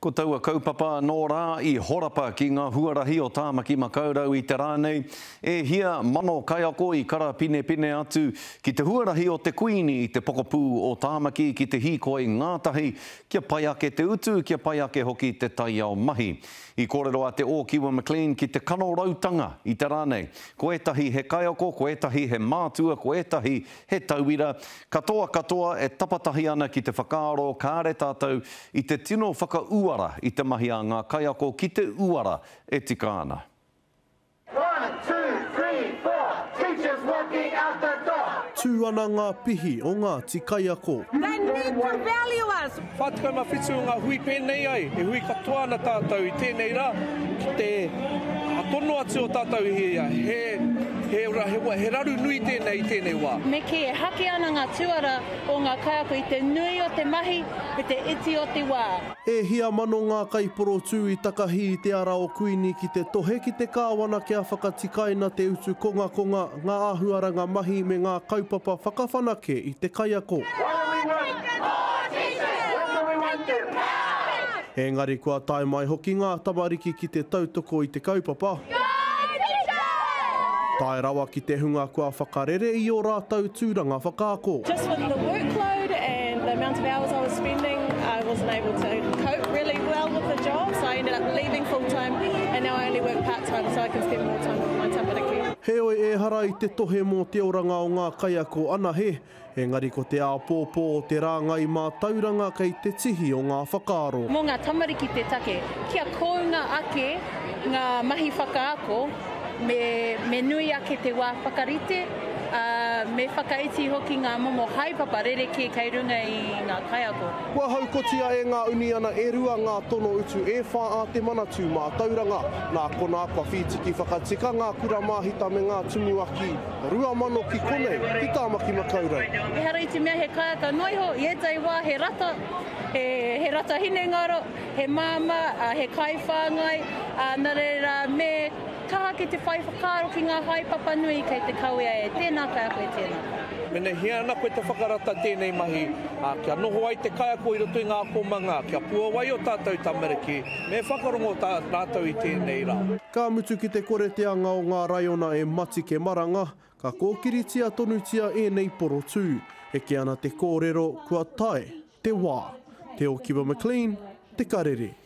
Ko taua kaupapa anō rā i horapa ki ngā huarahi o Tāmaki Makaurau i te rā nei, e hia mano kaiako i karapinepine atu ki te huarahi o te Kuini i te pokapū o Tāmaki ki te hīkoi ngātahi kia pai ake te utu, kia pai ake hoki te taiao mahi. I kōrero a Te Ōkiwa McLean ki te kanorautanga i te rā nei. Ko ētahi he kaiako, ko ētahi he mātua, ko ētahi He tauira, katoa katoa e tapatahi ana ki te whakaaro kāre tātou i te tino whakauara i te mahi a ngā kaiako ki te uara e tika ana. One, two, three, four, teachers walking out the door. Tū ana ngā pihi o Ngāti Kaiako. They need to value us. 47 o ngā hui pēnei ai, e hui katoa ana tātou i tēnei rā ki te tono atu o tātou i he He he raru nui tēnei i tēnei wā. Me kī, e hake ana ngā tuara o ngā kaiako i te nui o te mahi me te iti o te wā. E hia mano ngā kaiporotū i takahi i te ara o Kuini ki te tohe ki te kāwana kia whakatikaina te utu kongakonga, ngā āhuaranga mahi me ngā kaupapa whakawhanake i te kaiako. Engari kua tae mai hoki ngā tamariki ki te tautoko i te kaupapa. Tae rawa ki te hunga kua whakarere i ō rātou tūranga whakaako. Just with the workload and the amount of hours I was spending, I wasn't able to cope really well with the job, so I ended up leaving full time and now I only work part time so I can spend more time with my tamariki. Heoi, ehara i te tohe mō te oranga o ngā kaiako anahe, Engari ko te āpōpō o te rāngai mātauranga kei te tihi o ngā whakaaro. Mō ngā tamariki te take, kia kounga ake ngā mahi whakaako, me, me nui ake te wā whakarite, ā, me whakaiti hoki ngā momo haepapa rerekē kei runga i ngā kaiako. Kua haukotia e ngā uniana e rua ngā tono utu e whā a Te Manatū Mātauranga. Nā konā kua whītiki whakatika ngā kura māhita me ngā tumuaki. 2000 ki konei, ki Tāmaki Makaurau. Ehara i te mea he kaiaka noa iho, i ētahi wā he rata, he, he rata hinengaro, he māmā, he kaiwhāngai, ā, nā reira me kaha ki te whai whakaaro ki ngā haepapa nui kei te kawea e tēnā kaiako e tēnā kaiako. Mena hia ana koe te whakarata tēnei mahi, ā, kia noho ai te kaiako i roto i ngā akomanga, kia puawai o tātou tamariki, me whakarongo tā rātou i tēnei rā. Ka mutu ki te kore te anga o ngā raiona e matike maranga, ka kōkiritia tonutia ēnei porotū. Eke ana te kōrero, kua tae te wā. Te Okiwa McLean, Te Karere.